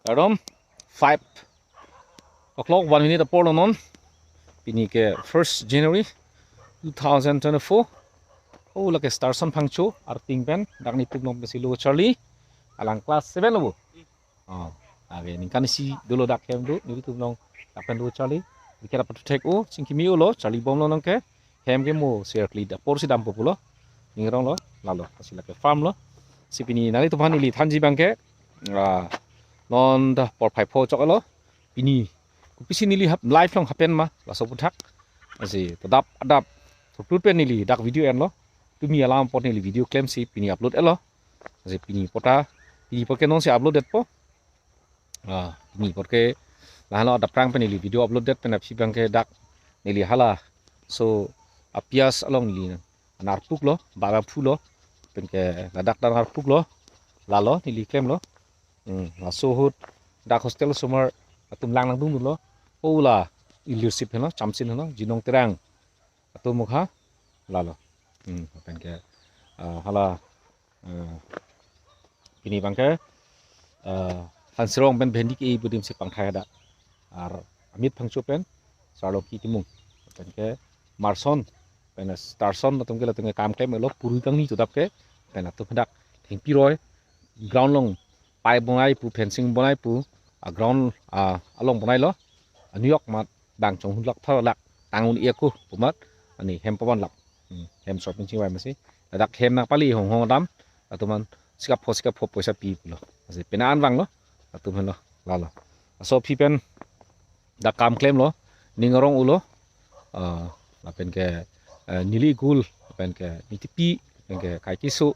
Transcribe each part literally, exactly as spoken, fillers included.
Kardom, five o'clock, one minute apor lo non. Pini ke first January two thousand twenty-four. Oh, lake Starson Phangcho, arting pen, dak netum along pensi lo Charlie. Alang class seven lo bo. Oh, ake ningkan isi dolo dak hem do, nelitum along dak pen lo Charlie. Biket apa tu thek o, singkimi o lo, Charlie bom lo nang ke. Hem ke mo share kli da, apor si dampo pulo. Ning arong lo, lalo, lasi lake farm lo. Si pini nanglitum aphan neli thanji abang ke, ah, non dak porphai pho chok lo. Pini, kopisi neli hap, live along happen ma, laso aphuthak. Lasi, to dap, adap, to tut pen neli, dak video en lo. Tumi alam apot neli video klemsi, pini upload lo. Lasi pini apot ta, pini apot ke non si upload det po. Ah, pini apot ke, lahan lo adap prang pen neli video upload det pen aphi abang ke dak neli hala. So, apias along neli anarpuk lo, bala phu lo, pen ke ladak dan arpuk lo, lalo neli klem lo. Hmm, laso ahut dak hostel osomar atum lang nangdun lo. Ola, ilir sip heno, chamsin heno, Jinong Terang atum mukha, lalo. Hmm, pen ke, ah, hala, ah, pini abang ke, ah, Hansirong pen bhendi ke-e pu adim si pangthai hadak. Ar Amit Phangcho pen, Sarlongki Timung. Pen ke Marson, pen Starson, latum ke latum ke kam klem lo, puri kangni to dap ke, pen latum hadak thengpi roi, ground along, pipe bonai pu, fencing bonai pu, a ground, ah, along bonai lo, a New York mat, bang chonghun lakh pharo lakh, tang un-e ako, pu amat, ani hem pavan lakh. Hmm, hem shop pen chingvai masi. Ladak hem nangpali hong hong dam, latum aphan sikap pho sikap pho poisa pi pulo. Lasi pena an vang lo, latum helo, lalo. Laso aphi pen dak kam klem lo, ning arong ulo, ah, lapen ke, eh, neli gul, lapen ke Nitipi, lapen ke Kai Kisu,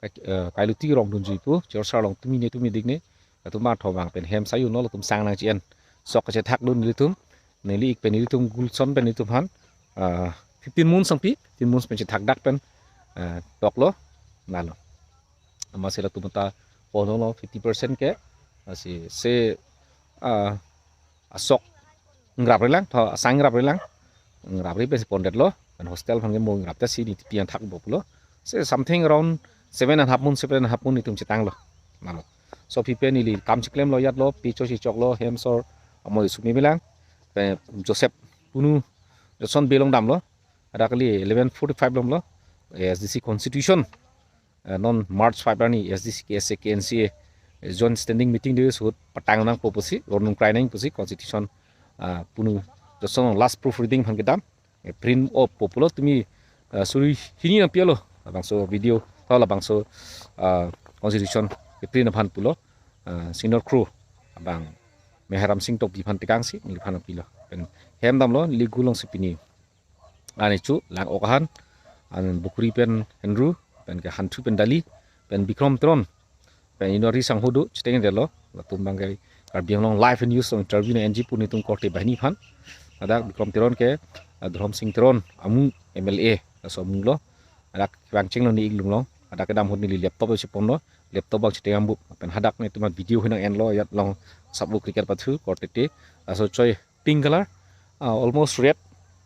Kai, eh, Kai Luti Rongdunjui pu, Chor Sarlong tumi ne tumi dik ne, latum matho abang pen hem sayu no latum sang nangchi-en. Sok kachethak dun nelitum, neli ik pen nelitum gulson pen nelitum aphan, ah, fifteen months sangpi, fifteen months pen chethak dak pen, eh, tok lo, lalo. Amatsi latum ta pon lo fifty percent ke, lasi se, ah, asok ngrap relang, tho asang ngrap relang, ngrap ri pensi pon det lo, pen hostel aphan ke mo ngrap ta si Nitipi an thak bo pulo. Se something around seven and half month, seven and half month netum chetang lo. Lalo. So aphi pen neli kam chiklem lo yat lo, pi cho si chok lo, hem sor, amo isumi bilang, pen Joseph Punu, Johnson Belong dam lo, ada kali eleven forty-five lom lo, A S D C constitution, eh, non March five arni A S D C, K S A, K N C A, eh, joint standing meeting de sut patang nangpo pusi, ronung krai nang pusi constitution, ah, Punu Johnson last proof reading aphan kedam, eh, print off po pulo tumi, eh, suri hini nangpi lo, labangso video, tho labangso, ah, constitution, eh, print aphan pulo, ah, senior crew, abang Meharam Sing Tokbi aphan tekang si, neliphan nangpi lo. Pen hem dam lo, neli gul along si pini. Ani chu, lang ok ahan, an Bukuri pen Henru, pen ke Hanthu pen Dali, pen Bikrom Teron, pen inori sangho do, chiteng det lo, latum abang ke Karbi Anglong live news along interview nang-enji pu netum korte banghini aphan. Ladak Bikrom Teron ke, ah, Dhrom Sing Teron, amu M L A, laso amu lo. Ladak vangcheng lo ne ik lum long. Ladak kedam ahut neli laptop si pon lo, laptop abang chiteng ambu. Pen hadak netum video hinang en lo, yat long sap-u cricket pathu, korte te. Laso choi pink color, ah, almost red,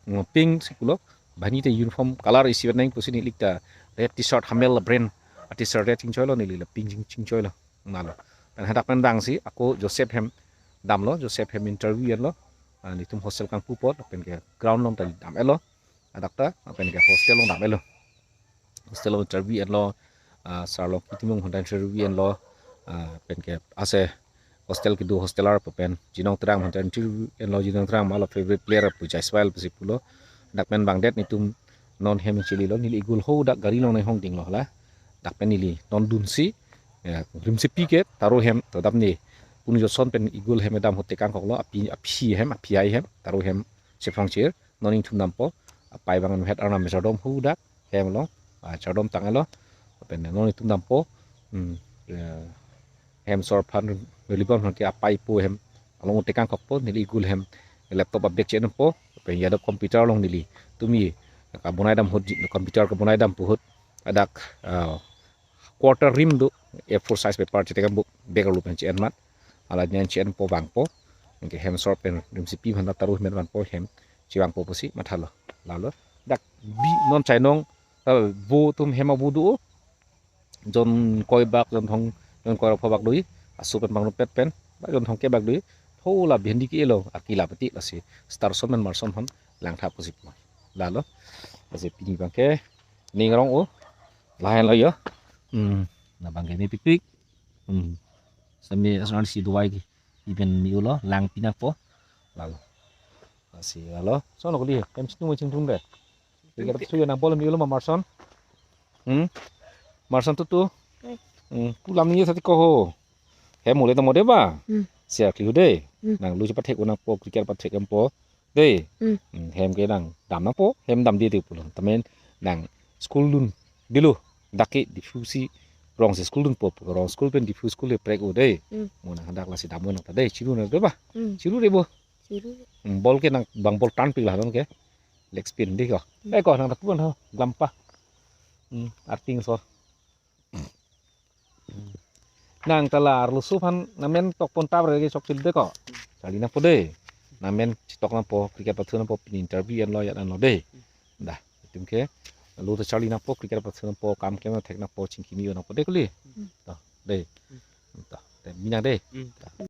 mm, pink si pulo. Banghini te uniform color isi vet nang pusi neli ik ta red t-shirt Hamel brand a t-shirt red chingchoi lo, neli la pink ching, chingchoi lo. Lalo. Pen hadak pen bang si, ako Joseph hem dam lo, Joseph hem interview en lo. Ah, netum hostel kangpu apot, pen ke ground along ta dam et lo. Hadak ta, pen ke hostel along dam et lo. Hostel along interview en lo, ah, Sarlongki Timung aphan ta interview en lo, ah, pen ke ase hostel kedo hostelar pu pen, Jinong Terang aphan ta interview en lo, Jinong Terang ma lo favorite player pu Jaiswal pusi pulo. Dak pen bang det netum non hem chili lo, neli igul ho dak gari along nang hong ding lo hala. Dak pen neli non dunsi, ya, rimsi pi ke, taro hem, to dam ne. Punu Johnson pen igul hem dam ahut tekang kok lo, api, api hem, api ai hem, taro hem, chephrang chir, non ingthum dampo, apai bang het arnam chardom ho dak, hem along, ah, chardom tang et lo, pen non ingthum dampo, hmm, eh, hem sor aphan, relibon aphan ke apai po hem, along tekang kok po, neli igul hem, laptop abag chen po, pen yadap computer along neli, tumi, kabonai dam ahut, computer kabonai dam pu ahut, adak, ah, quarter rim do, A four size paper chiteng ambu, bag arlo pen chen mat, ala nyan chen po vangpo, anke hem sor pen rimsi pi aphan ta taro hem vangpo, hem chevangpo pusi matha lo. Lalo, dak bi non chainong, ta vo atum hem avo do, jon koi bak, jon thong, jon koi ra pho bak do-i, aso pen bang pet pen, Bak jon thomkep bak dui. Tho la bihandi ke-elo, arki la pati lasi Starson pen Marson aphan langtha pusi pu. Lalo. Lasi pini abangke ning rong-o. Lahenlo yo. Hmm. Na abangke mepikpik. Hmm. Sami asal si duai ki. Iben mi-olo, lang pinangpo. Lalo. Lasi lalo. Sono kali, hem sinu mo chingthum de. Cricket pathu nang bol mi-olo ma Marson. Hmm? Marson tutu. Hmm, pu lam ni tati ko ho. Hem ole ta mo de ba. Hmm. Siar kli ho de. Hmm. Nanglo chepathek-o nangpo, cricket pathek-empo. De. Hmm. Hmm, hem ke nangdam nangpo, hem damde de pulo. Tamen nang school dun dilo. Dak ke Diphu si rong si school dunpo, rong school pen Diphu school le prek-o de. Hmm. Mo nang hadak lasi dam-o nang ta de, chiru nang de ba. Hmm. Chiru de bo. Chiru. Hmm, bol ke nang bang bol tan pik la don ke. Leg spin de ko. Hmm. Eh ko nang dak pun ho, glampa. Hmm, arting so. Hmm. Nang ta la arloso aphan namen tok pon tap re ke chokchil de ko. Charli nangpo de. Namen chitok nangpo, cricket pathu nangpo, pini interview enlo ya enlo de. Dah, itum ke. Lo ta charli nangpo, cricket pathu nangpo, kam klem thek nangpo, chingki mi-o nangpo de kuli. Hmm. Toh, de. Hmm. Toh, de, mi nang de. Hmm. Toh.